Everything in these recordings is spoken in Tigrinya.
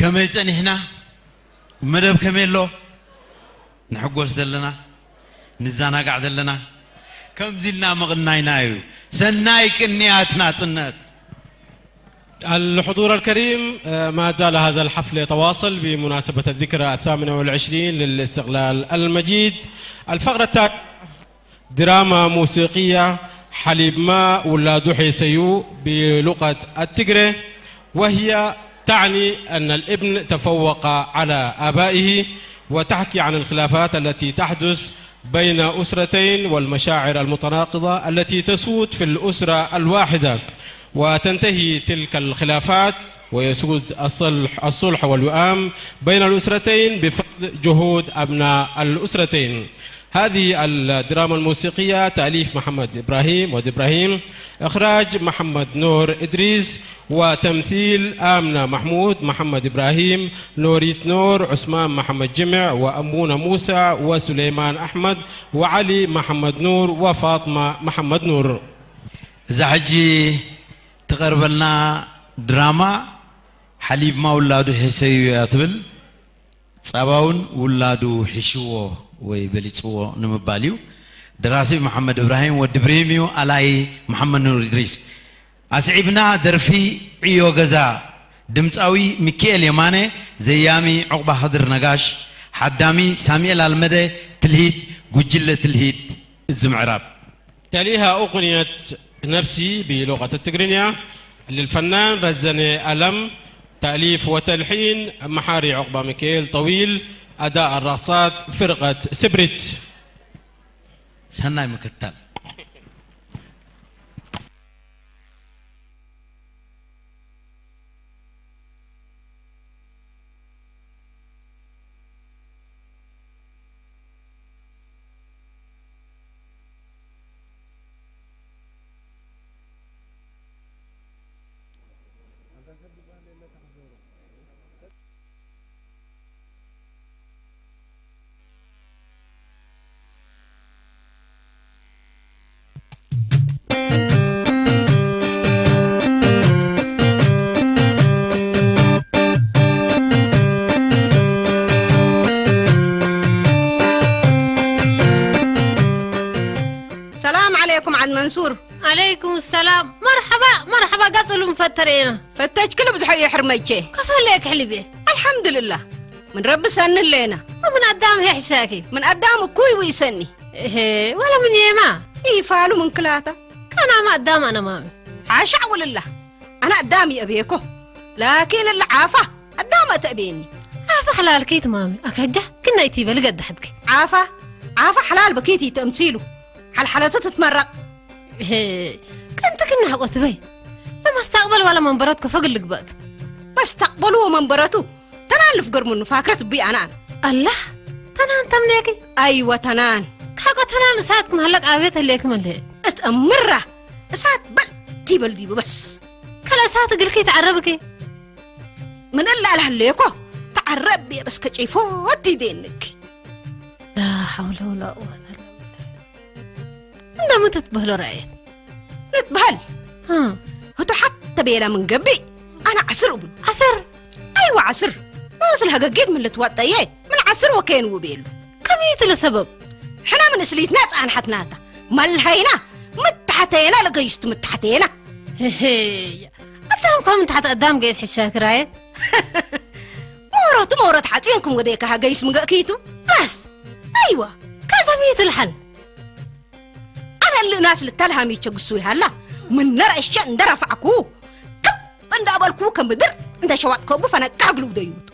ከመይ ጸኒሕና? መደብ ከመይ ኣሎ? ንሕጎስ ዘለና፣ ንዘናጋዕ ዘለና፣ ከምዚ ኢልና ምቕናይና እዩ። ሰናይ ቅንያት ናጽነት። الحضور الكريم، آه، ما زال هذا الحفل يتواصل بمناسبة الذكرى الثامنة والعشرين للاستقلال المجيد. الفقرة التالية دراما موسيقية، حليب ما ولادو حيسيو، بلغة التجري، وهي تعني أن الابن تفوق على آبائه، وتحكي عن الخلافات التي تحدث بين أسرتين والمشاعر المتناقضة التي تسود في الأسرة الواحدة، وتنتهي تلك الخلافات ويسود الصلح، الصلح والوئام بين الأسرتين بفضل جهود أبناء الأسرتين. هذه الدراما الموسيقية تأليف محمد إبراهيم ود إبراهيم، إخراج محمد نور إدريس، وتمثيل آمنة محمود، محمد إبراهيم، نوريت نور، عثمان محمد جمع، وأمونة موسى، وسليمان أحمد، وعلي محمد نور، وفاطمة محمد نور. እዛ ሕጂ ትቐርበልና ድራማ ሓሊብ ማውላዱ ሄሰዩ እያ ትብል። ጸባውን ውላዱ ሒሽዎ ወይ በሊጽዎ ንምባል እዩ። ደራሲ መሓመድ እብራሂም ወዲ ብሬም እዩ። ኣላይ መሓመድ ኑር እድሪስ። ኣስዒብና ደርፊ ዕዮ ገዛ ድምጻዊ ሚኪኤል የማነ፣ ዘያሚ ዑቕባ ኸድር ነጋሽ፣ ሓዳሚ ሳሙኤል ኣልመደ። ትልሂት ጉጅለ ትልሂት እዚ ምዕራብ። تليها أغنية نفسي بلغة التجرينية للفنان رزنة ألم، تأليف وتلحين محاري عقبة ميكائيل طويل، أداء الرقصات فرقة سبريت. ሰናይ ምክትታል። ሰላም ዓለይኩም ዓድ መንሱር። ዓለይኩም ሰላም። መርሐባ፣ መርሐባ። ጋጽሉ ምፈተረ ኢና። ፈተች ክልብ ዝሐየ ሕርመይቼ። ከፈለ ክሕልቤ። ኣልሐምዱልላህ። ምን ረቢ ሰኒ ኣለና። ምን ኣዳም ሄሕሻኪ። ምን ኣዳም እኩይ ውይ ሰኒ። እሄ፣ ወላ ምን የማ። ይፋሉ ምን ክላታ። ከናማ ኣዳም ኣነ ማሚ። ሓሻ ውልላ። ኣነ ኣዳም የእብየኮ። ላኪን እለ ዓፋ ኣዳም ኣተእብየኒ። ዓፋ ሓላል ከይት ማሚ። ኣከጃ ክናይቲ በል ገዳሕትኪ። ዓፋ፣ ዓፋ ሓላል በኪት ይተምሲሉ። ሓልሓለቱ ትትመረቕ። እሄ፣ ከንትክና ሕቆት በይ። ለመስተቅበል ዋላ መንበረት ከፈግል ልግበእቱ። መስተቅበሉ ወመንበረቱ ተናን ልፍገር ምኑ ፋክረት ብይ ኣናን። ኣላህ፣ ተናን ተምኔኪ? ኣይወ ተናን። ካቆ ተናን እሳት ክመሃለቅ ኣቤት ህሌኪ መለ። እትእምራ እሳት በል ቲበል ዲቡ በስ። ከለ እሳት እግልኪ ተዓረብኪ? ምን እላ ኣልሃለየኮ ተዓረብ እየ በስ ከጨይፎ ወዲደየንኪ። ላ ሓውለ ወላ ቁወተ ኢላ ቢላህ። እንደምን ትትበህሎ ረኣየት? ንትበሃል። እ። ህቶ ሓተ ቤላ ምን ገብእ? ኣነ ዓስር እብሉ። ዓስር? ኣይወ ዓስር። ንስል ሃገጌት ምን ልትዋጠየ? ምን ዓስር ወከየን ውቤሉ። ከመይ ትለ ሰበብ? ሕና ምን እስሊትና ጻንሓትናታ። መልሃይና ምታሕተየና ለገይስቱ ምታሕተየና። ሄሄ። ኣዳም ከም ታሕቲ ኣዳም ገይስ ሕሻ ክራየ። ሞሮቱ ሞሮት ሓጺንኩም ወደ ከሃ ገይስ ምገእኪቱ። ኣስ። ኣይወ። ከዘም ይትልሓል። ኣነ ልእናስ ልታልሃም ይቸግሱ ይሃላ። ምን ነረሸ እንደረፋዕኩ። ክብ እንዳበልኩ ከም ምድር እንደ ሸዋጥ ከቡ ፈነቃ ግሉ ደዩቱ።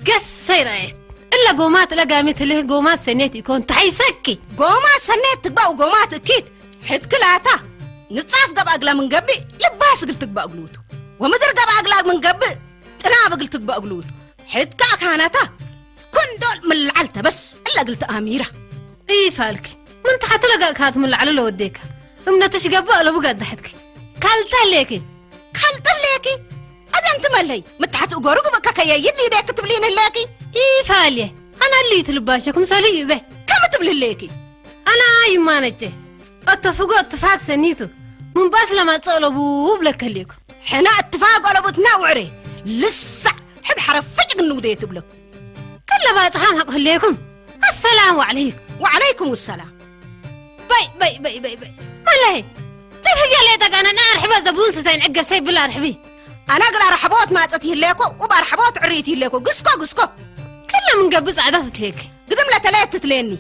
ገሰይ ራየት። እለ ጎማት እለ ጋሚት ህልህ ጎማት ሰኔት ይኮን ተሓይሰኪ። ጎማት ሰኔት ትግባእ ጎማት እኪት። ሕትክላታ። ንጻፍ ገብ ኣግላ ምን ገብእ ልባስ እግል ትግባእ ግሉቱ። ወምድር ገብ ኣግላ ምን ገብእ ጥናብ እግል ትግባእ ግሉቱ። ሕትካ ካህናታ። ኮንዶል ምን ለዓል ተበስ እለ እግል ተኣሚራ። ይፋልኪ። ምን ተሓተ ለጋእካት ምን ለዓሉ ለወዴካ። እምነትሽ ገባእ ለቡ ጋዳሕትኪ። ካልጠሌኪ። ካልጠሌኪ። ኣደንቲ መለይ። ምታሕቲ እጎሩ ግብእካ ከየይድ ሊዴክ ትብሊን ህሌኪ። ይፋልየ። ኣና ልይት ልባሸ ክምሰሉ ይበ። ከም ትብል ህሌኪ። ኣና ይማነጀ። እተፍጎ እትፋግ ሰኒቱ። ምንባስ ለማጸእ ለቡ ብለከሌኩ። ሕና እትፋግ ለቡትና ውዕሬ። ልሳዕ ሕድ ማዕረ ፍጭ ግን ንውደየ ትብለኩም። ከለ ባጽሓ ማሕቅ ህልየኩም። ኣሰላሙ ዓለይኩም። ወዓለይኩም ሰላም። በይ፣ በይ፣ በይ፣ በይ፣ በይ። መለይ፣ ተፈጊያ ለይ ተጋነ፣ ናይ ኣርሕባ ዘብውን ስተይን ዕገሰይ ብላ ኣርሕቢ። ኣነ ግላ ርሕቦት ማጸት ይህለየኮ፣ ውብ ኣርሕቦት ዕሪት ይህለየኮ። ግስኮ፣ ግስኮ። ከለ ምን ገብእ ጻዕዳ ትትሌኪ። ግድም ለተለየት ትትሌኒ።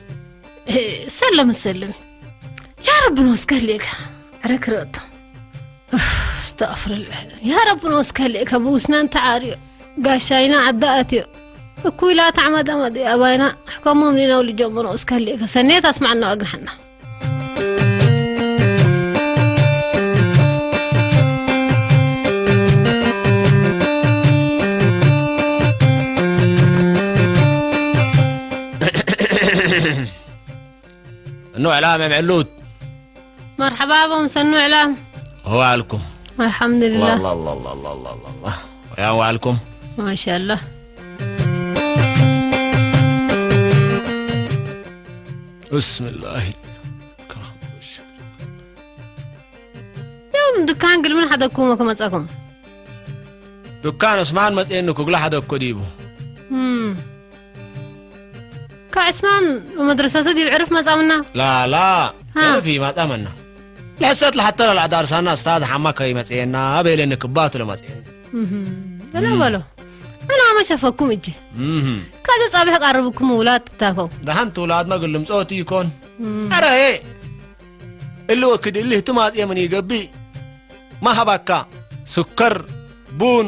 እ፣ ሰለም፣ ሰለም። ያ ረቢ ንወስከ ህልየካ። ዕረ ክረእቶ። ኡፍ፣ እስተግፍርላህ። ያ ረቢ ንወስከ ህልየካ፣ ብውስናን ተዓርዮ። ጋሻይና ዓዲ ኣትዮ። እኩይ ላታ ዓመት ኣመት ኣባይና፣ ሕከሞም ሊና ውልጆም ንወስከ ህልየካ። ሰኔት ኣስማዕና ወግንሓና። እኖ ዕላም የምዕሉት። መርሐባ ቦም ሰኑ ዕላም። ወባልኩም። ኣልሐምዱሊላህ። ላላላላላላላ። ወያን ዋልኩም። ማሻአላህ። ብስምላሂ። ዮም ድካን ግልምን ሓደኩም ወከመጻኩም። ዱካን ዑስማን መጽኤኒ ኩግላ ሓደኮ ዲቡ። እም። ካብ ዑስማን መድረሰቱ ዲብ ዕርፍ መጻምና? ላ፣ ላ፣ ሃ። ዕርፍ ይመጻመና። ለሐሰት ለሐተረ ለአዳርሳና እስታዝ ሐማ ከይመጽኤና ቤለኒ ክባቱ ለመጽኤኒ። እም። በሎ፣ እም። በሎ። አና መሸፈኩም እጂ። እም። ካዘ ጻብሕ ቀርብኩም ውላድ ትታከው። ደሃንት ውላድ መግልም ጾት ይኮን። እም። አረ፣ እሊ ወክድ እሊ ህትማጽኤ ምን ይገብእ? ማህባካ ስከር፣ ቡን፣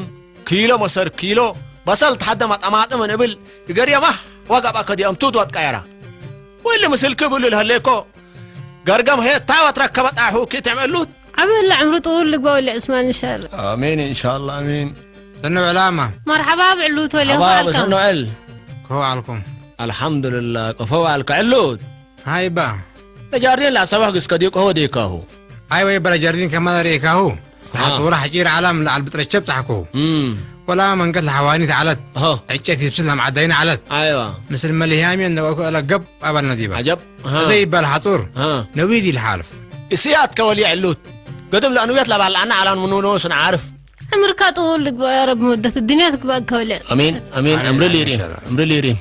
ኪሎ መሰር ኪሎ፣ በሰል ተሐደ መጠማጥም እንብል፣ እገርየ ማህ ወገብአከ ዲያም ቱድ ወትቀየራ። ወይሊ ምስልክ ብሉ ልህሌኮ፣ ገርገም ሄ ታ ወትረከበ ጣሑ ኪትዕም እሉት። ዓብላ ዕምሩ ጥውል ልግባ ወሊ ዑስማን ኢንሻአላ። አሚን ኢንሻአላ አሚን። ሰኑ ዕላማ። መርሐባ ብዕሉት ወሊ መርሐባ ኸዋልካ። በሰኑ ዕል። ከዋልኩም። አልሐምዱልላ፣ ከፈዋልካ ዕሉት። ሃይባ። ለጃርዲን ላሰባህ ግስከ ዲቆ ሆ ዴካሁ። አይ ወይ በለ ጀርዲን ከማን ሬካሁ። አሃ። ለሐጡራ ሐጪር ዓላም ለዓል ብጥረቸብ ጻሕኩ። እም። ወላ መንገድ ለሐዋኒት ዓለት። አሃ። ዕጨት ይብስል ለምዓዳይን ዓለት። አይዋ። ምስል መልህያም የን ነበርኩ እለ ገብ አባል ነዲባ። አጀብ። አሃ። እዘ ይባል ሐጡር። አሃ። ነዊድ ይልሓልፍ። እስያት ከወሊ ዕሉት። ገድም ለአንውየት ለባልዓና ዓላን ምኑኖ ስን ዓርፍ። ዕምርካ ጥውል ልግባ ያ ረብ መወደት الدنيا ትግባእ ከወሊ። አሚን፣ አሚን። አሚን፣ ዕምሪ አሚን፣ ሊሪም፣ ኢንሻአላህ። ዕምሪ ሊሪም።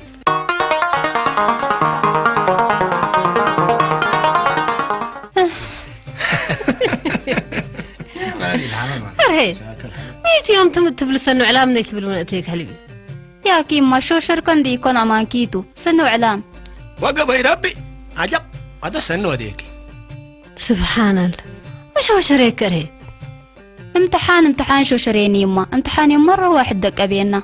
ኣረ፣ ነይቲ ዮም ትም-፣ ትብል ሰኑ ዕላም ነይ ትብል ምነእተይ ክሕልቢ። ያኪ እማ ሾሸር ከንዲ ይኮን ኣማንኪቱ፣ ሰኑ ዕላም። ወገበይ ረቢ፣ ዓጀብ፣ ኣደ ሰኑ ወዴኪ። ስብሓንላ፣ መሾሸር የከርሄ። እምትሓን፣ እምትሓን ሾሸሬኒ እማ፣ እምትሓን ዮም መረ ዋሕድ ደቀቤና።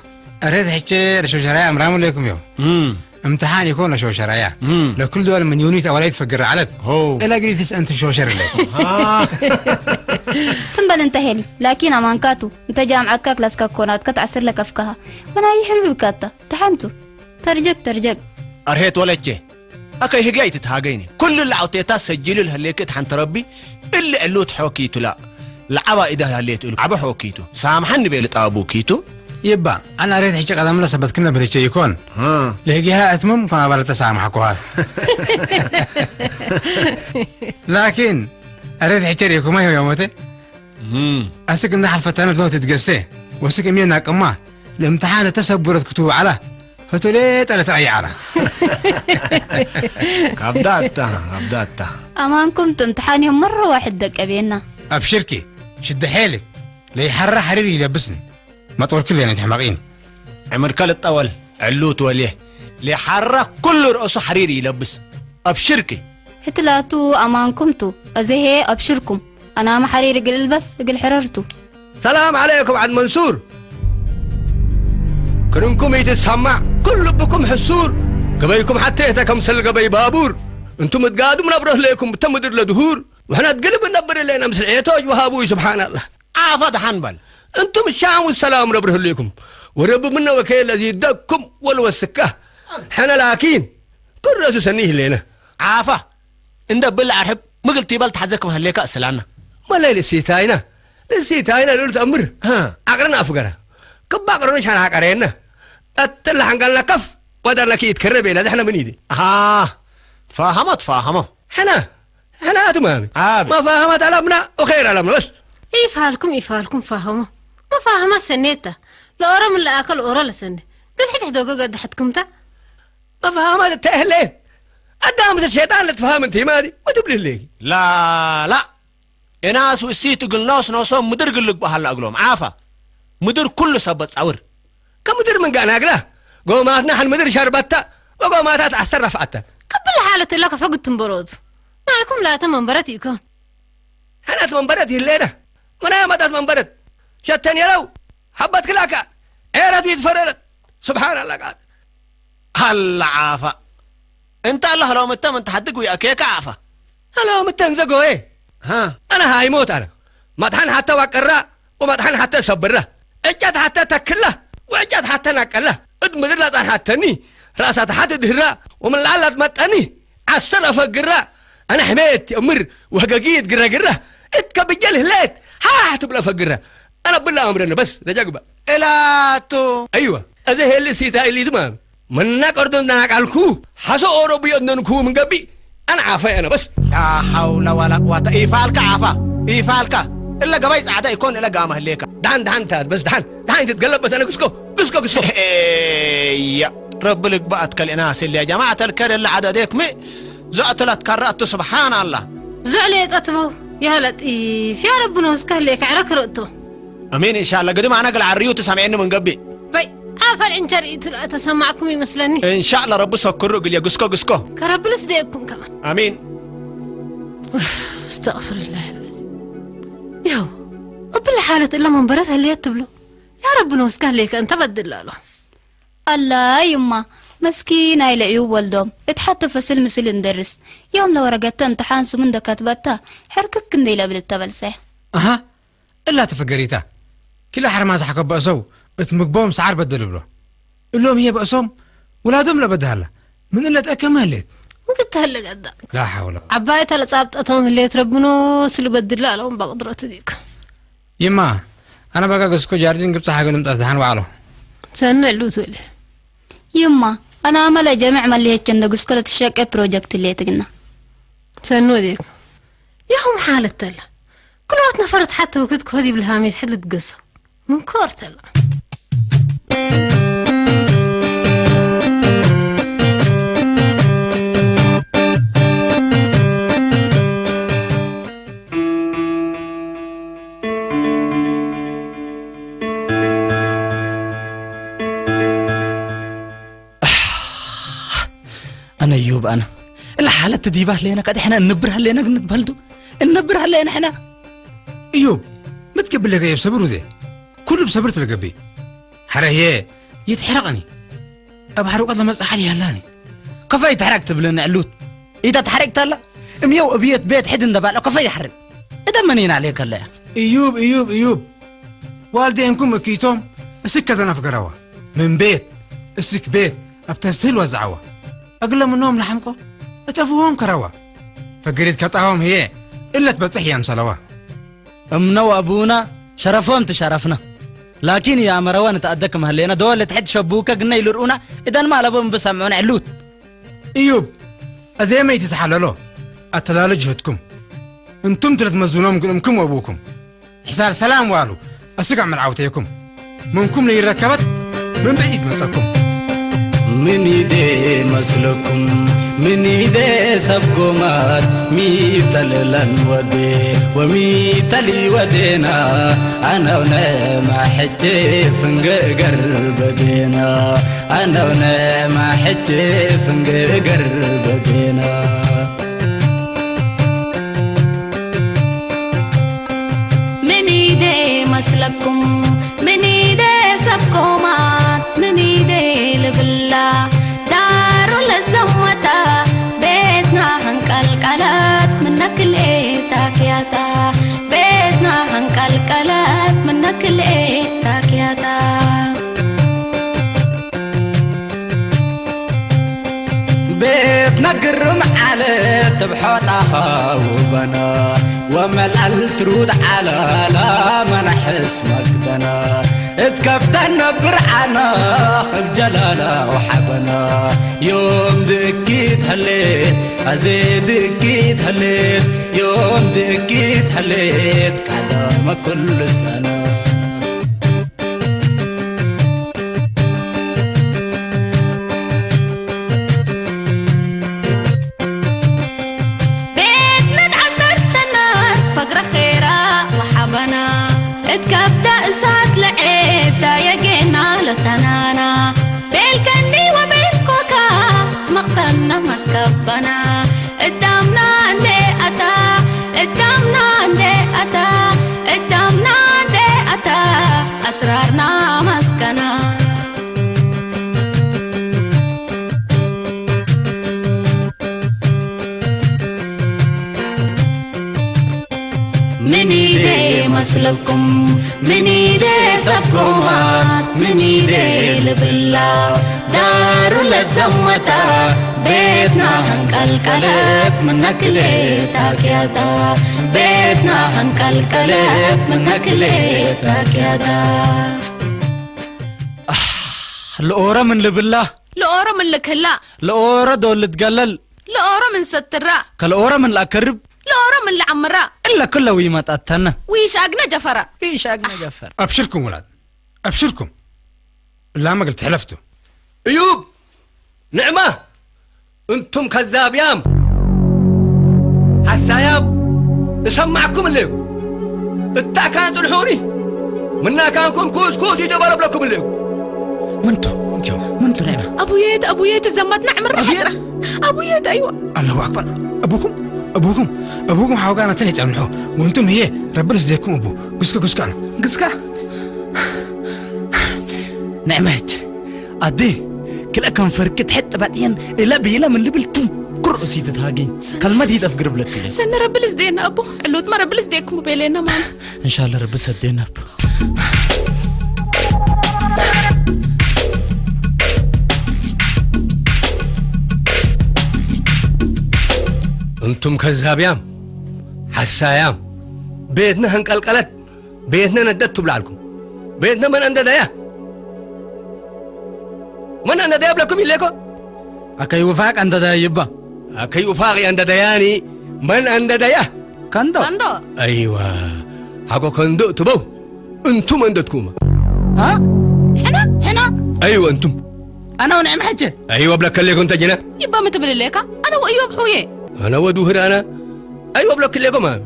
እሬት ሕቼ ለሾሸራያ እምራሙ ለይኩም ዮም። እም። እምትሓን ይኮን ለሾሸራያ። እም። ለኩል ዶል ምን ዩኒት ኣወላይ ትፈግር ዓለት። ሆ። እለ ግሪትስ እንት ሾሸር ለይ። አ። ትንበል እንተ ሄኒ፣ ላኪን ኣማንካቱ፣ እንተ ጃምዓትካ ክላስካ ኮናትካ ተዓስር ለከፍካሃ። ወናይ ሕቢብካታ፣ ተሓንቱ። ተርጀግ፣ ተርጀግ። ኣርሄት ወለቼ። ኣከይ ህግያይ ትትሃገይኒ። ኩሉ ለዓውቴታ ሰጂሉ ለህሌክ እት ሓንቲ ረቢ፣ እሊ ዕሉት ሖኪቱ ላ። ለዓባ ኢዳ ለህሌት እሉ ዓበ ሖኪቱ። ሳምሓኒ ቤል ጣቡ ኪቱ። ይባ፣ ኣና ሬት ሕቸ ቀደምለ ሰበትክነ ብልቸ ይኮን። ሃ። ለህጊሃ እትምም ኮን ኣባለ ተሳምሓኩሃት። ላኪን፣ ሬት ሕቸ ሬኩማ ይሆ ዮመተ? እም። ኣስክ እንዳ ሓልፈተነ ብቶ ትትገሴ፣ ወስክ እሜ ናቅማ፣ ለእምትሓን ተሰቡረት ክትቡ ዓላ፣ ህቶ ሌጠ ለተረይ ዓላ። ካብዳታ፣ ካብዳታ። ኣማንኩም ትእምትሓን እዮም መረ ዋሕድ ደቀቤና። ኣብ ሽርኪ፣ ሽደ ሐይልክ፣ ለይሓራ ሓሪር ይለብስን፣ መጦርክ ለነ ትሕመቂን። ዕምርካ ልጠወል፣ ዕሉት ወልየ፣ ለይሓራ ኩሉ ርእሱ ሓሪር ይለብስ። ኣብ ሽርኪ። ህትላቱ ኣማንኩምቱ፣ እዝሄ ኣብ ሽርኩም። ኣናም ሓሪር እግል እልበስ እግል ሕረርቱ። ሰላም ዓለይኩም ዓድ መንሱር። ክርንኩም ይትሰማዕ፣ ኩሉ ልብኩም ሕሱር። ገበይኩም ሓቴተ ከምሰል ገበይ ባቡር። እንቱም እትጋዱም ነብረት ለይኩም ብተ ምድር ለድሁር። ወሕና እትግልብ እነብር እለና ምስል ዔቶጅ ወሃቡይ ስብሓናላህ። ዓፋ ደሓን በል። እንቱም ሻም ሰላም ነብርህ ለይኩም። ወረቢ ምነ ወከየ ለዚ ደኩም ወልወስካ። ሕነ ላኪን ክረሱ ሰኒ ይህሌነ። ዓፋ። እንደ ብልዕ ኣርሕብ ምግል ቲበል ተሓዘክ መህሌካ እስላና። መለይ ልሲታይና፣ ልሲታይና ልሉ ተእምር። ሃ። ዓቅርና ኣፍገራ። ክባ ቅርኑ ሻን ዓቀረየና። ቀትል ለሓንጋልና ከፍ ወዳና ክይት ከረ ቤላ ዘሕነ ምን ይዲ። ሃ። ትፋሃሞ፣ ትፋሃሞ። ሕና፣ ሕና ኣቱ ማሚ። ኣብ። መፋሃማ ጠለብና ወኸይር ኣለምና በስ። ይፋልኩም፣ ይፋልኩም ፋሃሞ። መፋህማ ሰኔታ። ለኦሮ ምን ለኣከል ኦሮ ለሰነ። ግን ሕትሕ ዶጎ ገድ ሕትኩምታ? መፋህማ ተተህለ። ኣዳም ምስል ሸይጣን ለትፋሃም እንት ማዲ። ወትብል ህሌኪ። ላ፣ ላ። እናስ ውሲት እግል ኖስ ኖሶም ምድር ግልግ በሃላ እግሎም። ዓፋ። ምድር ኩሉ ሰብ በጻውር። ከምድር ምን ጋናግራ። ጎማትና ሐን ምድር ሸርበታ። ወጎማታት ኣስተራፍዓታ። ከብል ሓለት እላ ከፈግት ትንበሮት። ናይኩም ላተ መንበረት ይኮን። ሐናት መንበረት ይህሌና። ምናያ መጣት መንበረት። ሸተን የለው። ሐበት ክላካ። ዔረት ይትፈረረት። ስብሓን ኣላ ቃል። ኣላ ዓፋ። እንታ ኣላ ህሎም እተም እንተ ሓድግ ውያ ኬካ ዓፋ። ኣላ ምተን ዘጎየ። ሃ። ኣና ሃይሞት ኣና። መጥሓን ሓተ ዋቀራ። ወመጥሓን ሓተ ሰብራ። ዕጫት ሓተ ተክላ። ወዕጫት ሓተ ናቀላ። እድ ምድር ላጻን ሓተኒ። ራእሳት ሓተ ድህራ። ወመላላት መጠኒ። ዓሰር ኣፈግራ። ኣና ሕሜት የእምር። ወህገጊት ግረግራ። እትከብጀል ህሌት። ሃህ ትብለ ኣፈግራ። ኣና ብላ ኣምረነ በስ። ነጃግባ። እላቱ። ኣይዋ። እዚ ሄሊ ሲታ ኢሊ ድማ። መና ቀርዶ እናናቃልኩ። ሓሶ ኦሮ ብዮ እንደንኩ ምንገቢ። ኣና ዓፋይ ኣና በስ። ላ ሓውላ ዋላ ቅዋታ። ኢፋልካ ዓፋ። ኢፋልካ። እለ ገባይ ጻዕዳ ይኮን እለ ጋማ ህሌካ። ዳን ዳን ታት በስ ዳን። ዳን ትትገለብ በስ ኣነ ግስኮ። ግስኮ ግስኮ። ኤያ። ረቢ ልግባኣት ከልእና ስል ያ ጀማዓት ኣልከር እለ ዓዳዴክ ሚ። ዘእትለት ከረእቱ ስብሓን ኣላ። ዝዕሌ ጠትበው። ያ ለጢፍ። ያ ረቢ ነው እስከ ህሌ ከዕረ ክርእቶ። ኣሜን። ኢንሻላ ግድም ኣነ ግል ዓርዩ ትሰምዐኒ ምን ገብእ። በይ፣ ኣፈል ዕንቸር ኢትሉ ኣተሰማዕኩም ይመስለኒ። ኢንሻላ ረቢ ሰክሩ እግል የግስኮ ግስኮ። ከረብልስ ደየኩም ከማ። ኣሜን። ኡፍ፣ እስተግፍርላህ። ያው፣ እብለ ሓለት እለ መንበረት ህልየት ትብሎ። ያ ረቢ ነው እስከ ህልየከ እንተ በድል ኣሎ። ኣላ ይማ፣ መስኪን ኣይለዕዩ ወልዶም። እትሓተ ፈስል ምስል እንደርስ። ዮም ለወረገተ እምትሓን ስሙ እንደከትበታ፣ ሕርክክ እንደይለብል እተበልሰ። ኣሃ፣ እላ ተፈገሪታ። ኪላ ሓርማዝ ሓከ በእሰው፣ እት ምግቦም ሰዓር በደል እብሎ። እሎም ህየ በእሶም፣ ውላዶም ለበድሃላ። ምን እለት ኣከመ ህሌት? እንክተህለ ገዳ። ላ ሓውላ። ዓባይ ተለጻብጠቶም ህሌት ረብኖ ስልበድላ ኣለዎም በቅድረቱ ዲክ። ይማ፣ ኣነ በጋ ገስኮ ጃርዲን ግብጽ ሓገ ንምጻት ደሓን ዋዕሎ። ሰነ ዕሉት ወለ። ይማ፣ ኣነ ኣመለ ጀምዕ መሊሄች እንደ ግስኮ ለትሸቀ ፕሮጀክት ህሌት ግና። ሰኑ ወዴክ። ያኹም ሓለት ተላ። ክልኦት ነፈረት ሓተ ወክድ ክኸድ ይብል ሃሜት ሕድ ልትገሶ። ምንኮር ተላ። ኣነ እዮብ ኣነ። እላ ሓለት ዲባ ኣለና፣ ቀድ ሕና እንብር ኣለና፣ ግን ንትበልቱ እንብር ኣለና ሕና። እዮብ፣ ምትገብለገ የብ ሰብሩ ደ። ኩሉ ብሰብር ትለገቢ። ሓረ ህየ፣ ይትሕረቐኒ። ኣብ ሓርቀት ለመጽሓል ያላኒ። ከፋይ ይትሕረቅ ትብለኒ ዕሉት። ኢታ ትሕረቅ ተላ። እምየው እብየት ቤት ሕድ እንደባልዖ ከፋይ ይሓርም። እደ መኒና ለየ ከለያ። እዩብ፣ እዩብ፣ እዩብ። ዋልዴንኩም እኪቶም እስክ ከተናፍገረዋ። ምን ቤት እስክ ቤት ኣብ ተስትህል ወዛዓዋ። እግለ ምኖም ለሓምቆ እተፍዎም ከረዋ። ፈገሪት ከጣሆም ህየ እለት በጽሕ እያም ሰለዋ። እምነው ኣቡና ሸረፎም ትሸረፍና። ላኪን እያ መረዋ ንተኣደክ መህሌና ደወል ትሕድ ሸቡከ ግነ ይልርኡና እደን ማለቦም ብሰምዑን ዕሉት። እዩብ፣ ኣዘየመ ይትተሓለሎ፣ ኣተላሎ ጅህትኩም። እንቱም ትለትመዝኖም ግልእምኩም ወቡኩም። ሕሳር ሰላም ዋሉ፣ ኣስጋዕ መልዓውተይኩም። ምንኩም ለይረከበት፣ ምን ብዒድ መጸኩም። ምን ኢዴ መስለኩም፣ ምን ኢዴ ሰብ ጎማት፣ ሚተልለን ወዴ፣ ወሚተሊ ወዴና፣ ኣነውነ ማሕቼ ፍንገገር በዴና። ኣነውነ ማሕቼ ፍንገገር በዴና። ምን ኢዴ መስለኩም፣ ምን ኢዴ ሰብ ኮማት፣ ምን ኢዴ ልብላ፣ ዳሩ ለዘወታ፣ ቤትና ሃንቀልቀለት፣ ምነክልኤ ታክያታ፣ ቤትና ሃንቀልቀለት፣ ምነክልኤ ታክያታ። ቤት ነግርም ዓለት ትብሖጣኻ ውበና፣ ወመልኣል ትሩድ ዓላላ መናሕስ መግደና፣ እትከብተን ነብር ዓና ኽብ ጀላላ ወሓበና፣ ዮም ድእኪት ሀሌት፣ ኣዜ ድእኪት ሀሌት፣ ዮም ድእኪት ሀሌት፣ ቀደመ ኩሉ ሰና። እታምና እንደ ኣታ እታምና እንደ ኣታ ኣስራርና ማስከና ምን ኢደ መስለኩም ምን ኢደ ሰብኩማ ምን ኢደ ልብላ ዳሩ ለዘመታ ቤትና እንቀልቀለት ምነክሌት ኣክያታ ቤትና እንቀልቀለት ምነክሌት ኣክያታ ልኦረ ምን ልብላ ልኦረ ምን ልክላ ልኦረ ዶ ልትገለል ልኦረ ምን ሰትራ ከልኦረ ምን ላከርብ ልኦረ ምን ልዓምራ እለ ክለ ዊመጣተነ ዊሻግነ ጀፈራ ዊሻግነ ጀፈር أبشركم ولاد أبشركم لا ما قلت حلفتوا እዩብ ንዕማ እንቱም ከዛብያም ሓሳያም እሰማዕኩም ኣለዩ እታ ካን ጽንሑኒ ምና ካንኩም ኩስኩስ ይደበረብለኩም ኣለዩ ምንቱ ምንቱ ነይማ ኣቡየት ኣቡየት ዘማትና ዕምር ሓጥራ ኣቡየት ኣይዋ الله أكبر أبوكم أبوكم أبوكم حوقانا تلهج أمنحو وانتم هي ربنا سديكم أبو قسكا قسكا أنا قسكا ንዕመች ኣዴ ክልአ ከንፈርኪ ትሕጥ ባጥየን እለ ብኢለ ምን ልብል ትንኩር እሲ ትትሃጊ ከልመት ይጠፍ ግርብለክለ ሰነ ረብል ዝደየና ኣቦ ዕሉትማ ረብል ዝደየኩም ቤለና ማም እንሻለ ረቢ ሰዴና ኣቦ እንቱም ከዛብያም ሓሳያም ቤትና ህንቀልቀለት ቤትና ነደት ትብላልኩም ቤትና መን እንደደያ መን እንደደያ ብለኩም ኢለኮ ኣከይ ውፋቅ እንደደያ ይባ ኣከይ ውፋቅ እንደደያኒ መን እንደደያ ከንዶ ከንዶ ኣይዋ ሓቆ ከንዶ ትበው እንቱም እንደትኩማ ሕና ሕና ኣይዋ እንቱም ኣነ እውን ዕም ሕጂ ኣይዋ ብለከ ሌኮ እንተጅነ ይባ ምትብል ሌካ ኣነ ወእዮብ ሑየ ኣነ ወዱህር ኣነ ኣይዋ ብለክ ሌኮ ማሚ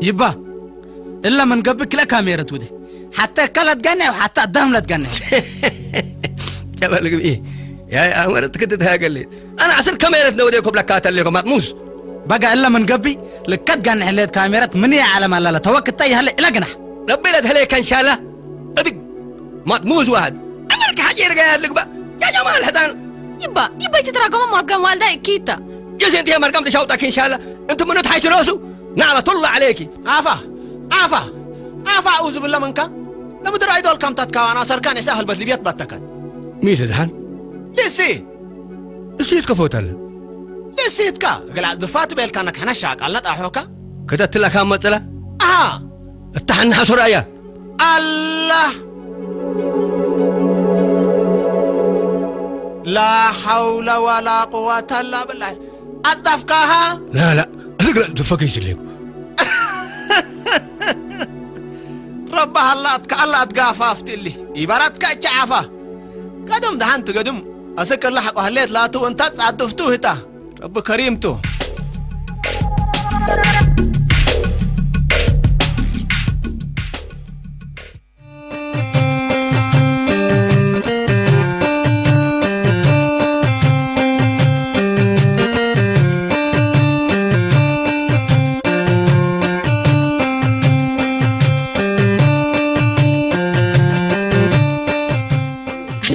ይባ እላ መንገቢ ክልአ ካሜረት ውደ ሓታ እካላት ጋና ሓታ ኣዳምላት ጋና ጨበል ግብኢ ያይ ኣመረት ክትት ሃገሌ ኣነ ዓስር ከመረት ነው ወደ ኮብለካተ ሌኮ ማጥሙስ በጋ እላ መንገቢ ልከት ጋና ሕለየት ካሜረት ምን እያ ዓለም ኣላላ ተወክታ ይሃለ እላ ግናሕ ረቢ ለትህለየካ እንሻላ እድግ ማጥሙስ ዋህድ ኣመልካ ሓቂ ርጋ ያድልግባ ያ ጀማል ሕጣን ይባ ይባ ይትትራገሞ ማርጋም ዋልዳ እኪታ የሴንት የመርጋም ተሻውጣኪ እንሻላ እንት ምኑት ሓይትኖሱ ናዕላ ቶላ ዓለይኪ ዓፋ ዓፋ ዓፋ ኣኡ ዝብለ ምንካ ለምድር ኣይዶል ካምታት ካዋና ሰርካን የሳ ህልበት ልብየት ባተካት ሚት ድሓን ልሲ እሱ ይትከፈውታለን ልሲትካ እግል ኣጽድፋ ትቤልካ ነክሕና ሻቃልና ጣሖካ ከተትላካ መጥላ ኣሃ እታሓና ሓሶራ እያ ኣላህ ላ ሓውለ ዋላ ቁዋታ ላ ብላይ ኣጽዳፍካሃ ላላ እትግረ ዝፈከይ ስለይኩ ረባ ሃላትካ ኣላ ኣትጋፋፍትሊ ይባራትካ እቻ ዓፋ ገድም ደሓን ትገድም ኣስክ ኣላ ሓቆ ሃሌት ላቱ እንታ ጻድፍቱ ህታ ረቢ ከሪምቱ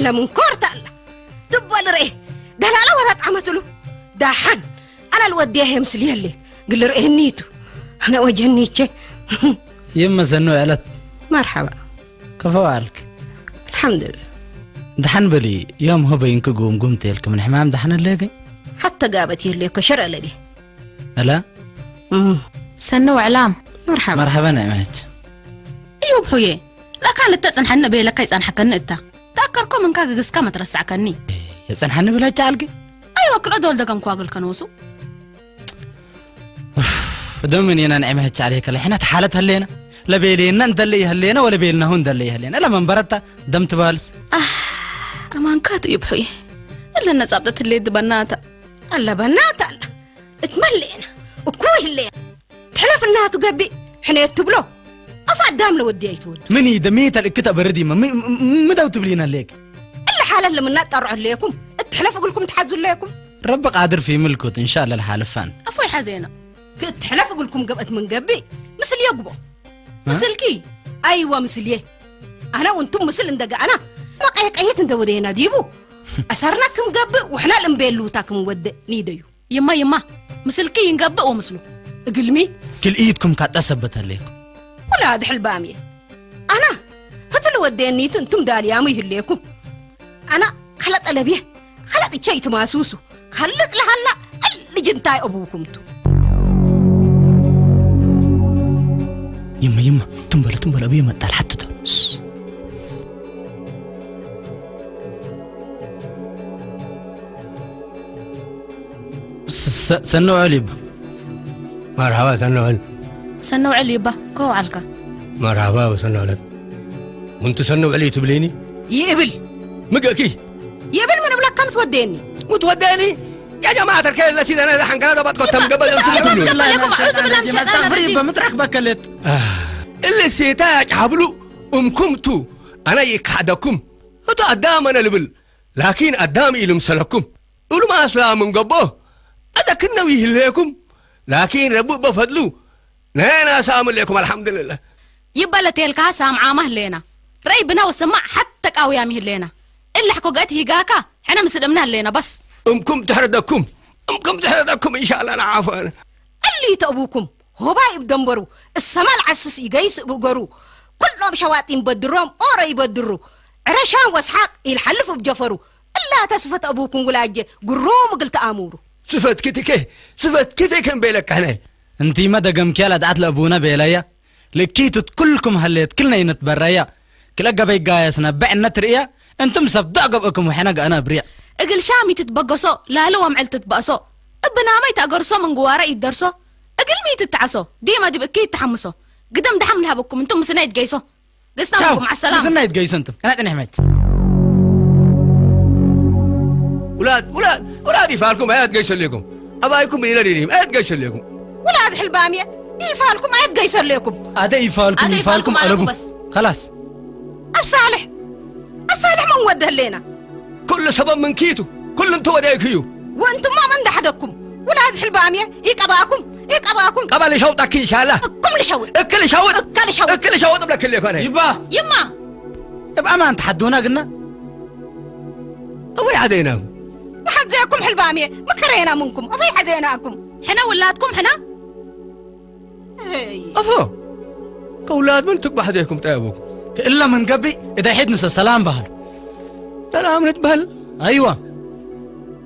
ኣላ ምንኮርታ ኣላ ድቦ ልርኤ ደላላ ወላ ጣመትሉ ዳሓን ኣላ ልወድያ ሄምስል የሌት ግል ርኤኒቱ ኣነ ወጀኒቼ ይመሰኑ ዕለት መርሓባ ከፈው ኣልክ ኣልሓምዱልላ ድሓን በሊ ዮም ሆበይን ክጉምጉም ተልክ ምን ሕማም ድሓን ኣለገ ሓተ ጋበት የለ ኮሸር ኣለቢ ኣላ ሰኒ ወዕላም መርሓባ መርሓባ ናይ መች እዩ ብሑየ ላካ ልተጽንሐኒ በየለካ ይጸንሐከኒ እታ ተኣከርኮ ምንካ ግግስካ መትረሳዕከኒ የጸንሐኒ ብላጫ ኣልክ ኣይወክሎ ዶል ደገም ኳግል ከነወሱ ደምን ኢና ንዕመ ህቻ عليك لحنا تحالت هلينا ለቤሌና እንደለ ይህሌና ወለቤልናሁ እንደለ ይህሌና ለመንበረታ ደም ትባልስ ኣማንካት እዩ ብሑየ እለ ነጻብጠት ህሌት በናታ ኣላ በናታ ኣላ እትመልኤና እኮ ይህለያ ትሕለፍ እናቱ ገቢ ሕነየት ትብሎ ኣፍ ኣዳም ለወዲ ኣይትወዱ ምን ይደ ሜተ ልእክተ በርድ ይመ ምደው ትብሊና ሌክ እለ ሓለት ለምና ጠርዖ ለየኩም እትሕለፍ እግልኩም ትሓዙ ለየኩም ረቢ ቃድር ፊ ምልኩት፣ እንሻላ ልሓልፋን። ኣፎይ ሓዜና። ክትሕለፍ እግልኩም ገብአት ምን ገብእ? ምስል የጉቦ። ምስልኪ? ኣይወ ምስል የ። ኣነ ወንቱም ምስል እንደገ ኣና መቀየቀየት እንደወደየና ዲቡ? ኣሰርና ክም ገብእ፣ ውሕና ልእምቤሉታ ክም ወደ ኒደዩ። ይማ፣ ይማ፣ ምስልኪ ይንገብእ ወምስሉ። እግልሚ? ክልኢትኩም ካጣ ሰበት ኣለይኩም። ኩላ ድሕል ባምየ። ኣና፣ ህትል ወደየኒቱ እንቱም ዳልያሙ ይህለየኩም። ኣና፣ ከለ ጠለብየ፣ ከለ ጥቻ ይትማሱሱ፣ ከልቅ ለሃላ፣ ከል ልጅንታይ ኣቡኩምቱ። ይማ፣ ይማ፣ ትም በለ፣ ትም በለ፣ ብየ መጣል ሓትተ። ስ-፣ ስ-፣ ሰነ ውዕል ይባ። መርሓባ ሰነ ውዕል። ሰነ ውዕል ይባ፣ ከው ዓልካ። መርሓባ ሰነ ውዕለት። ወንቱ ሰነ ውዕል እዩ ትብሊኒ? ይብል። ምግእኪ? ይብል ምን እብለካ ምስ ወደየኒ? ምስ ወደየኒ? ያ ጀማዓ ተርከ ለሲ ዘነ ዘሓንከና ዘባጥኮ ተምገበ ዘንቱ ይባ፣ ትብሉ። ይባ፣ ይባ፣ ይባ፣ ይባ፣ ይባ፣ ይባ፣ ይባ፣ ይባ፣ ይባ፣ ይባ፣ እሊ ሴታ ያጭ ሀብሉ እምኩምቱ ኣነ ይካሕደኩም። እቱ ኣዳም ኣነ ልብል፣ ላኪን ኣዳም ኢሉ ምሰለኩም። እሉ ማስላ ምን ገቦ፣ ኣዘክነው ይህለየኩም። ላኪን ረቡእ በፈድሉ፣ ነና ሳምሌኩም፣ ኣልሓምዱልላህ። ይበለቴልካ ሳምዓማ ህለየና። ረይ ብና ወሰማዕ ሓተ ቃውያም ይህለየና። እላሕ ኮገት ሂጋካ፣ ሕነ ምስ ደምና ህለየና፣ በስ። እምኩም ትሕረደኩም፣ እምኩም ትሕረደኩም፣ ኢንሻላህ ንዓፈነ። እሊ ተእቡኩም፣ ሆባይ እብ ደንበሩ፣ እሰማል ዓስስ ይገይስ እብ እገሩ፣ ኩሎም ሸዋጢን በድሮም፣ ኦረ ይበድሩ፣ ዕረሻን ወስሓቅ ይልሓልፍ እብ ጀፈሩ፣ እላ ተስፈት ኣቡኩም ውላጀ፣ ጉሮም እግል ተኣሙሩ። ስፈት ክትከ፣ ስፈት ክትከ እምበይለካህነ። እንቲመ ደገም ኬላ ድኣት ለእቡነ ቤለያ፣ ልኪትት ኩልኩም ሀሌት ክልነ ይንትበረያ፣ ክለ ገበይ ጋየስነ ብዕነት ርእያ፣ እንቱም ሰብ ዶዕ ገብእኩም ወሐነ ገአነ እብርያ። እግል ሻም ይትትበገሶ፣ ላለ ወምዕል ትትበእሶ፣ እብናመ ይትኣገርሶ፣ ምንግዋረ ይትደርሶ፣ እግልሚ ይትትዓሶ፣ ዲመ ዲብ እኪ ይትሓምሶ፣ ግደም ደሓም ንሃበኩም፣ እንቱም ምስና ይትገይሶ። ግስና ቻው። ብኩም፣ ዓሰላም። ምስና ይትገይሶ እንቱም። ቀናጥን ሕመት። ውላድ፣ ውላድ፣ ውላድ ይፋልኩም፣ ኣያት ገይሰሌኩም። ኣባይኩም ብኢለ ዲዲም፣ ኣያት ገይሰሌኩም። ውላድ ሕልባምየ፣ ይፋልኩም ኣያት ገይሰሌኩም። ኣደ ይፋልኩም፣ ኣደ ይፋልኩም ይፋልኩም ኣለቡ። ኣለቡ በስ። ኸላስ። ኣብ ሳልሕ፣ ኣብ ሳልሕ መን ወደህሌና? ኩሉ ሰበብ ምንኪቱ፣ ኩሉ እንተ ወደይክዩ። ወእንቱማ መን ዳሕደኩም? ውላድ ሕልባምየ፣ ይቀባእኩም፣ ይቀባእኩም። ቀባ ልሸውጣኪ ኢንሻላህ። እኩም ልሸውጥ። እክ ልሸውጥ። እካ ልሸውጥ። እክ ልሸውጥ ብለክል የኮነ። ይባ። ይማ። እብ ኣማን ተሓዱና ግና። እወይ ሓዘይናኩም። ንሓዘኩም ሕልባምየ፣ መከረየና ምንኩም። እወይ ሓዘይናኩም። ሕነ ውላድኩም ሕነ? ኣፎ፣ ከውላድ ምን ትግባሕ ዘይኩም ጠየቡኩም። ክእለ ምን ገቢ እዳ ሒድ ንሰ ሰላም ባህል። ሰላም ንትበል። ኣይዋ።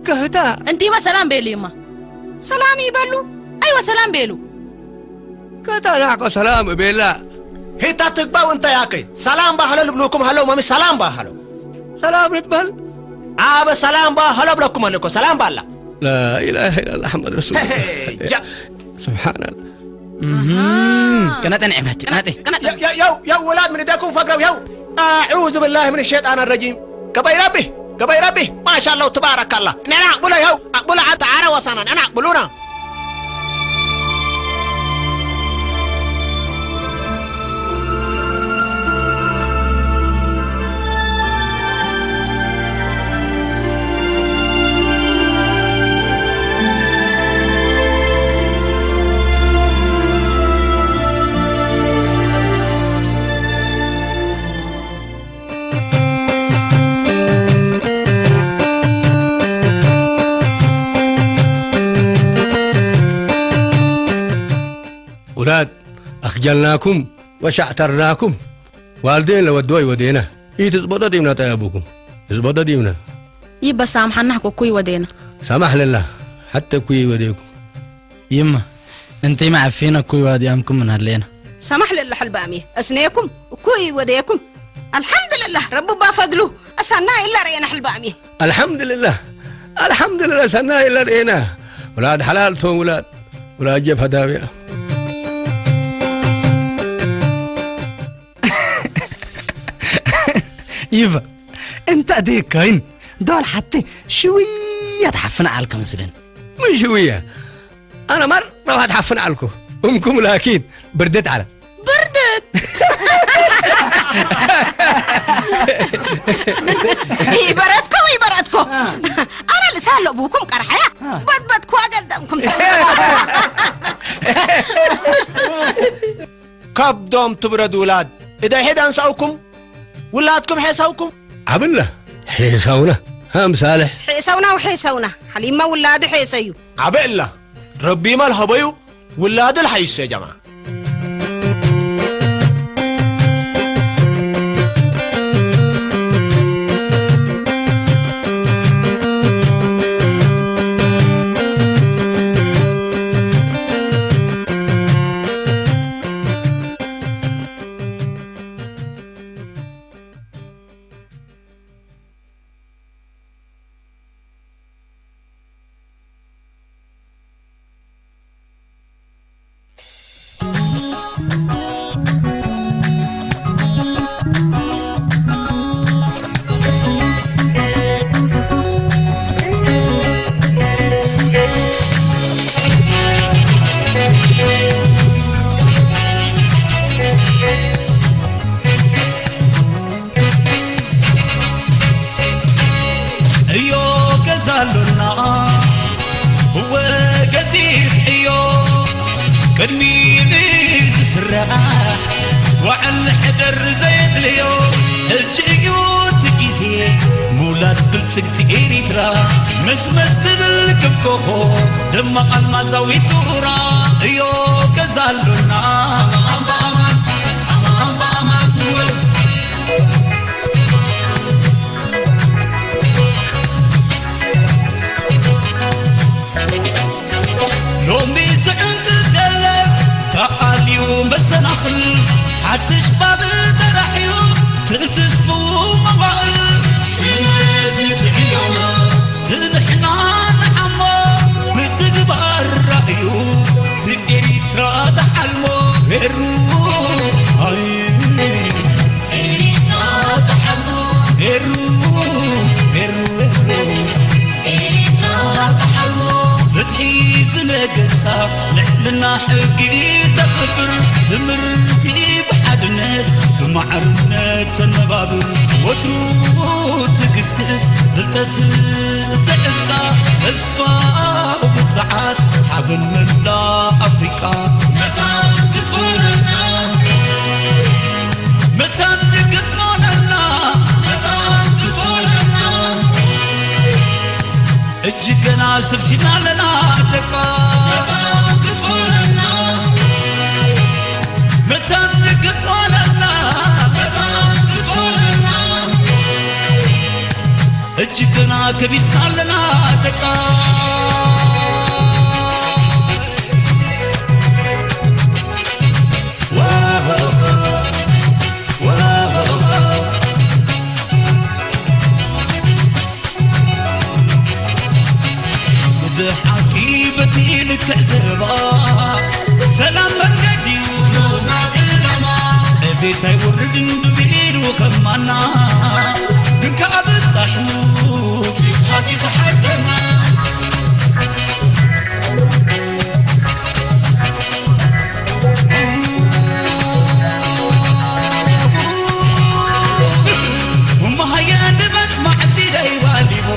ከህታ። እንቲማ ሰላም ቤሉ ይማ። ሰላም ይበሉ። ኣይዋ ሰላም ቤሉ። ከታ ናዕቆ ሰላም እቤላ። ሂታ ትግባው እንታይ ኣከይ? ሰላም ባህሎ ልብልኩም ሃለው ማሚ ሰላም ባህሎ። ሰላም ንትበል። ኣበ ሰላም ባህሎ ብለኩም ኣለኮ ሰላም ባላ። لا إله إلا الله محمد رسول الله. ያ። سبحان الله. እህም። ቅነጠ ንዕመት፣ ቅነጠ። ቅነጠ። ያው፣ ያው፣ ያው፣ ወላድ ምን እደኩም ፈግረው፣ ያው። أعوذ بالله من الشيطان الرجيم. ገባይ ረቢ፣ ገባይ ረቢ። ማሻአላህ፣ ተባረካላህ። ነና፣ ኣቅብሎ፣ ያው፣ ኣቅብሎ፣ ዓዲ ዓረ ወሳና፣ ነና፣ ኣቅብሉና። ውላድ ኣኽጀልናኩም ወሻዕተርናኩም። ዋልዴን ለወድወይ ወዴና። ኢትጽበጦ ዲምና ጠያቡኩም። ትጽበጦ ዲምና። ይበሳምሓና እኮ እኩይ ወዴና። ሰማሕ ለላ፣ ሓተ እኩይ ወዴኩም። ይማ፣ እንቲማ ዓፊና እኩይ ዋድያምኩም ምን ሃሌና። ሰማሕ ለላ ሕልባሚ፣ እስኔኩም፣ እኩይ ወዴኩም። ኣልሓምዱልላህ፣ ረቢ ባፈድሉ፣ ኣሳና ኢላ ርኤና ሕልባሚ። ኣልሓምዱልላህ፣ ኣልሓምዱልላህ፣ ኣሳና ኢላ ርኤና። ውላድ ሓላል ቶም ውላድ፣ ውላድ ጀብሃ ዳብያ። ይባ፣ እንተ ደካይን ዶል ሓቲ ሽውያ ትሓፍና ዓልከ መስለን። ምን ሽውያ? ኣነ ማር ረብሓ ትሓፍና ዓልኩ። እምኩም ላኪን ብርድት ዓለ። ብርድት! ይበረትኮ፣ ይበረትኮ። ኣነ ልሳ ኣለብኩም ቀርሓያ። በጥበጥኩዋ ገደምኩም ሰብ። ካብዶም ትብረድ ውላድ እዳይ ሄድ ኣንሳኡኩም? ውላድኩም ሔሳውኩም? ዓብላ ሔሳውና፣ ሃም ሳልሕ። ሔሳውና ወሔሳውና፣ ሓሊማ ውላዱ ሔሰዩ። ዓበ እላ ረቢማ ልሃበዩ ውላዱ ልሓይሶ ጀማ። እዮ ገዛ ኣሎና እወ ገዚፍ እዮ ቅድሚ ዝስራሕ ዋዕል ሕደር ዘየድልዮ ሕጂ እዩ እቲ ግዜ ምውላድ ብልጽግቲ ኤሪትራ መስመስ ትብል ክብ ኮኾ ደማቕ ኣልማዛዊት ዙሩራ እዮ ገዛ ኣሎና ኣማን ኣማን ኣማን ኣማን ሎሚ ዝዕንቅፍ የለን ተቓልዩ መሰናኽል ሓድሽ ባብ ተራሕዩ ትእትስፍዉ መዋእል ስለዚ ትዕዮና ትንሕና ንዓሞ ምትግባር ራእዩ ትኤሪትራ ተሓልሞ ሄሩ ኣይ ኤሪትራ ተሓልሞ ሄሩ ሄሩ ሄሩ ኤሪትራ ተሓልሞ ፍትሒ ዝነገሳ ልዕልና ሕጊ ተኽብር ስምርቲ ብሓድነት ብማዕርነት ተነባብር ወትሩ ትግስግስ ፍልጠት ዘዕጥቃ ተስፋ ውፅዓት ሓበን መላ ኣፍሪቃ መታን ክትፈረና መታን ንግጥሞነና መታን ክትፈረና እጅ ገና ስብሲና ኣለና ደቃ መታን ክትፈረና መታን ንግጥሞነና መታን ክትፈረና እጅ ገና ከቢስና ኣለና ደቃ ብሓቂ በቲ ልክዕ ዘረባ ሰላም መንገድ እዩ ዕላማ ቤት ኣይወርድን ዱብ ኢሉ ኸማና ግን ከኣ በጻሑ ትሓቲ ዝሓተና እሞ ሃየ እንድመት ማዕጺደይ ዋሊቦ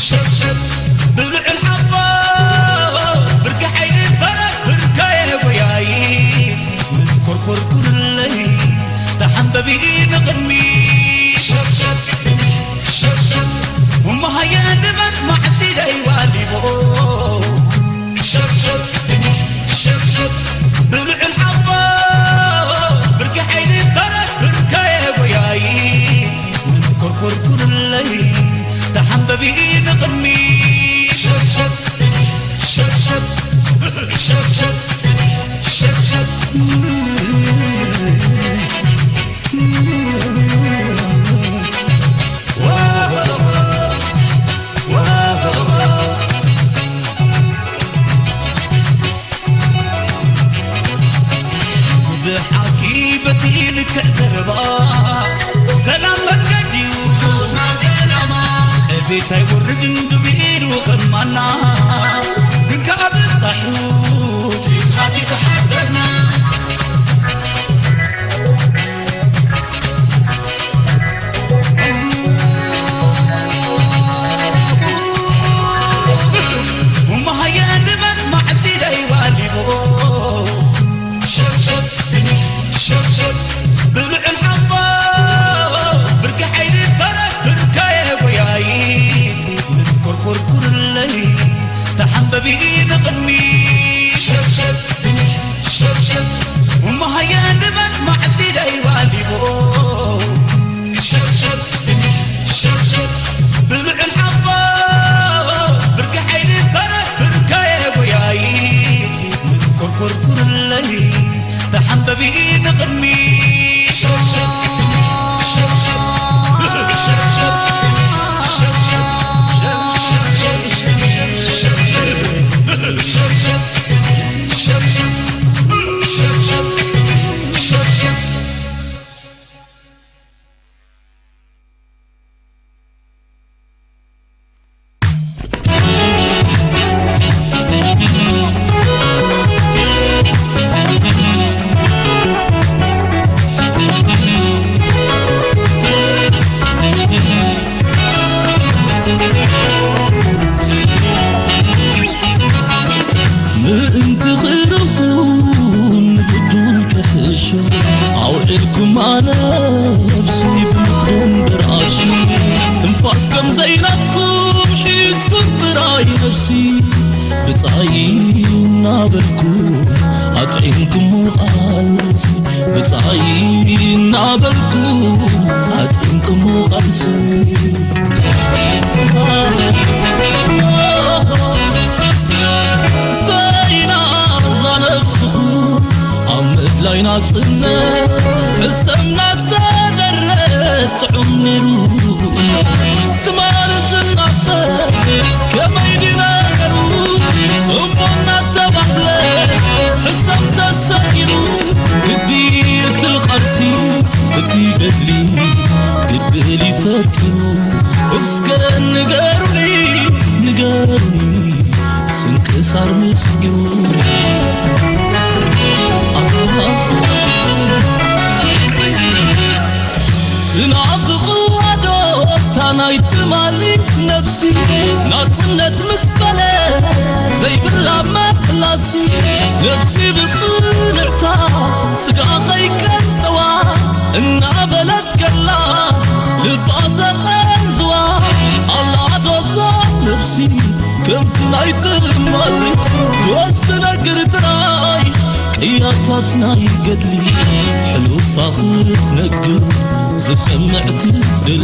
ሸብሸብ ብልዕል ሓቦ ብርኪ ሓይሊ ፈረስ ብርከየ ጎያይት ምንኮርኮር ኩልለይ ተሓንበቢ ንቕድሚ ሸብሸብ ሸብሸብ እሞ ሃየ እንድመት ማዕጺደይ ዋሊቦ ሸብሸብ ሸብሸብ ብልዕል ሓቦ ብርኪ ሓይሊ ፈረስ ብርከየ ጎያይት ምንኮርኮር ኩልለይ ተሓንበቢ ንቕድሚ ሸብሸብ ሸብሸብ ሸብሸብ ሸብሸብ ብሓቂ በቲ ልክዕ ዘረባ ሰላም መንገድ እዩ ናብ ዕላማ ቤት ኣይወርድን ዱብ ኢሉ ኸማና ግን ከኣ በጻሑ ትሓቲ ዝሓተና እሞ ሃየ እንድበል ማዕጺደይ ዋሊቦ። ሸብሸብ፣ ሸብሸብ፣ ብልዑል ሓቦ፣ ብርኪ ሓይሊ ፈረስ ብርካየ ጎያይት። ምንኮርኮርኩርለይ፣ ተሓንበቢ ንቕድሚት። ሸብሸብ፣ ሸብሸብ፣ ሸብሸብ፣ ሸብሸብ፣ ሸብሸብ፣ ሸብሸብ፣ ሸብሸብ፣ ሸብሸብ፣ ሸብሸብ፣ ሸብሸብ። ምእንቲ ክርኹን ንግዱን ክሕሹ ኣውዒልኩም ኣነ ነብሲ ብምክሩን ብርኣሹ ትንፋስ ከም ዘይናትኩም ሒዝኩም ጥራይ ነብሲ ብጻይ እናበልኩ ኣጥዒምኩሞ ቃልሲ ብጻይ እናበልኩ ኣጥዒምኩሞ ቃልሲ በይና እዛ ነብስኹ ኣብ ምድላይ ናጽነት ሕሰምና ተደረት ጥዑም ነይሩ ትማል ዝናፈ ከመይ ድዩ ነገሩ እሞ እናተባህለ ሕሰም ተሰኢሩ ግዲ እቲ ቃልሲ እቲ ገድሊ ግድል ይፈጥሩ እስከ ንገሩኒ ንገሩኒ ስንክሳር ምስጢሩ ትናፍቕዋ ዶ እታ ናይ ትማሊ ነብሲ ናጽነት ምስ በለ ዘይብላ መፍላሲ ነብሲ ብቕንዕታ ስጋ ኸይቀንጠዋ እናበለት ከላ ልባ ዘቐንዝዋ ኣላ ዶ እዛ ነብሲ ከምቲ ናይ ትማሊ ዶስ ትነግር ጥራይ ቅያታት ናይ ገድሊ ሕሉፋ ክትነግር ዝሰምዕ ትደሊ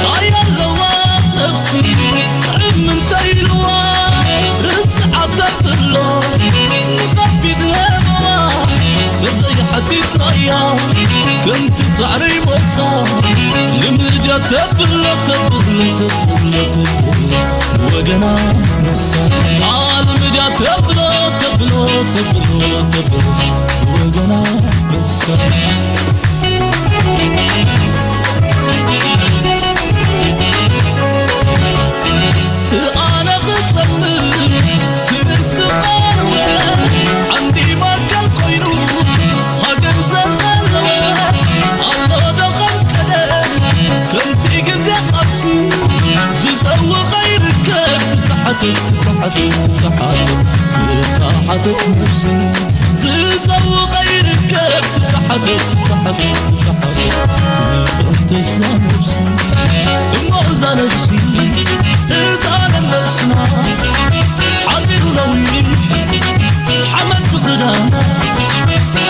እንታይ ኣለዋ ነብሲ ርህው እንታይ ኢልዋ ርስዓ ተብሎ ንኸቢድ ለበዋ ተዘይሓቲት ራያ ከምቲ ጻዕሪ ሞሳ ልምድያ ተብሎ ተብሎ ተብሎ ተብሎ ንወገና ምሳ ልምድያ ተብሎ ተብሎ ተብሎ ተብሎ ንወገና ምሳ ትተሓተት፣ ትተሓተት፣ ትተሓተት ነብሲ። ዝጸውቕ ይርከብ። ትተሓተት፣ ትተሓተት፣ ትተሓተት፣ ትፈተሽ እዛ ነብሲ። እሞ እዛ ነብሲ፣ እዛ ነብስና፣ ሓጺሩ ነዊሕ ሓመድ ብኽዳና፣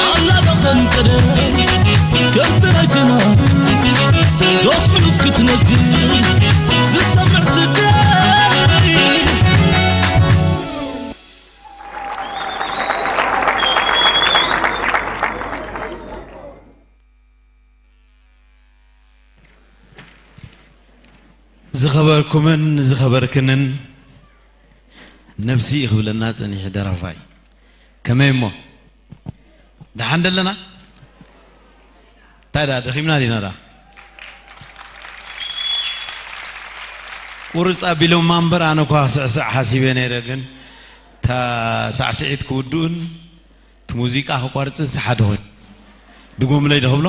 ኣላ በኸም ቀደም፣ ከምቲ ናይ ትማሊ፣ ዶስ ሕሉፍ ክትነግር፣ ዝሰምዕ ትደሊ። ዝኸበርኩምን ዝኸበርክንን፣ ነብሲ እዩ ክብለና ጸኒሑ ደራፋይ። ከመይ እሞ? ደሓን ደለና? እንታይ ደኣ ደኺምና ዲና ደኣ? ቁርጽ ኣቢሎማ እምበር፣ ኣነ እኳ ክስዕስዕ ሓሲበ ነይረ፣ ግን እታ ሳዕስዒት ክውድኡን እቲ ሙዚቃ ክቋርጽን ሓደ ኮይኑ ድጎምለይ ዶ ክብሎ?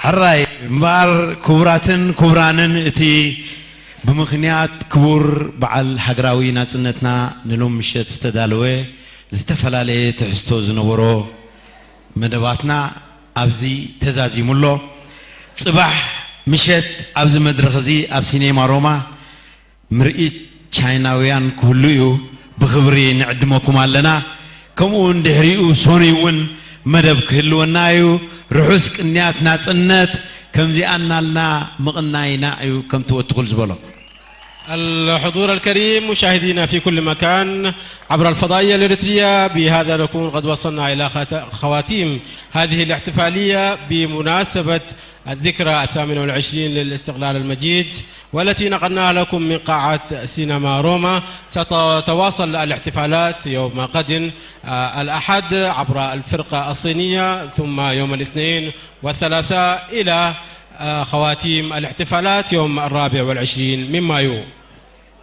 ሕራይ እምበኣር፣ ክቡራትን ክቡራንን፣ እቲ ብምኽንያት ክቡር በዓል ሃገራዊ ናጽነትና ንሎም ምሸት ዝተዳለወ ዝተፈላለየ ትሕዝቶ ዝነበሮ መደባትና ኣብዚ ተዛዚሙ ኣሎ። ጽባሕ ምሸት ኣብዚ መድረኽ እዚ ኣብ ሲኔማ ሮማ ምርኢት ቻይናውያን ክህሉ እዩ። ብኽብሪ ንዕድመኩም ኣለና። ከምኡ እውን ድሕሪኡ ሰኑይ እውን መደብ ክህልወና እዩ። ርሑስ ቅንያት ናጽነት። ከምዚኣ እናልና ምቕናይና እዩ፣ ከምቲ ወትኹል ዝበሎ። الحضور الكريم، مشاهدينا في كل مكان عبر الفضائية الإريترية، بهذا نكون قد وصلنا إلى خت-، خواتيم هذه الاحتفالية بمناسبة الذكرى الثامنة والعشرين للاستقلال المجيد، والتي نقلناها لكم من قاعة سينما روما. ستتواصل الاحتفالات يوم غد، آه، الأحد، عبر الفرقة الصينية، ثم يوم الاثنين والثلاثاء إلى، آه، خواتيم الاحتفالات يوم الرابع والعشرين من مايو.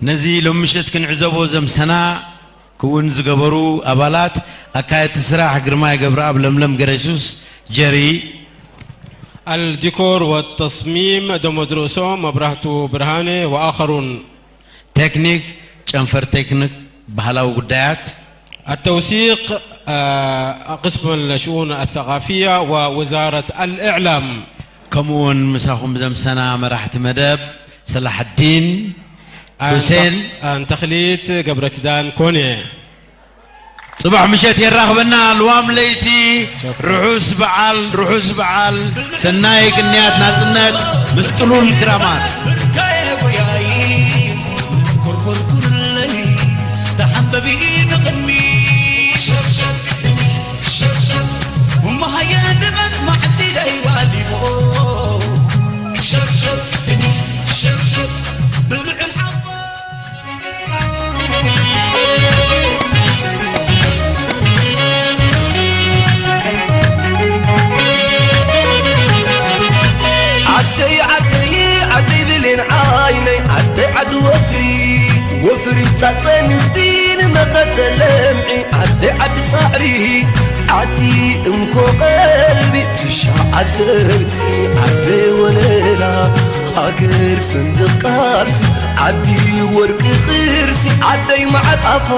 ነዚ ሎም ምሸት ክንዕዘቦ ዘምሰና ክውን ዝገበሩ ኣባላት፣ ኣካየድቲ ስራሕ ግርማይ ገብረኣብ፣ ለምለም ገረሱስ፣ ጀሪ። الديكور والتصميم ደሞዝ ርእሶም፣ መብራህቱ ብርሃነ وآخرون. ቴክኒክ፣ ጨንፈር ቴክኒክ ባህላዊ ጉዳያት። التوثيق، آه، قسم الشؤون الثقافية ووزارة الإعلام. ከምኡ እውን ምሳኹም ዘምሰና መራሕቲ መደብ ሰላሐዲን፣ ኣን-፣ ሁሴን። ኣን ተኽሊት ገብረ ኪዳን ኮነ። ጽባሕ ምሸት የራኽበና። ልዋም ለይቲ ርሑስ በዓል፣ ርሑስ በዓል። ሰናይ ቅንያት ናጽነት ምስ ጥሉል ክራማት። ኮርኮር ኩርለይ ተሓንበቢ ንቕድሚ። ሸብሸብ፣ ሸብሸብ፣ እሞ ሃየ ንበል መዓልቲ ደይዋል ይቦ። ሸብሸብ፣ ሸብሸብ፣ ብልዑል ዓቦ። ዓደይ ዓደይ ዓደይ ብሌን ዓይነይ ዓደይ ዓዲ ወፍሪ ወፍሪ ጻጸ ንቢ ንመኸተ ለምዒ ዓደይ ዓዲ ጻዕሪ ዓዲ እንኮ ቀልቢ ትሽዓተ ርእሲ ዓደይ ወለላ ሃገር ሰንደቕ ቃልሲ ዓዲ ወርቂ ቅርሲ ዓደይ መዓር ኣፋ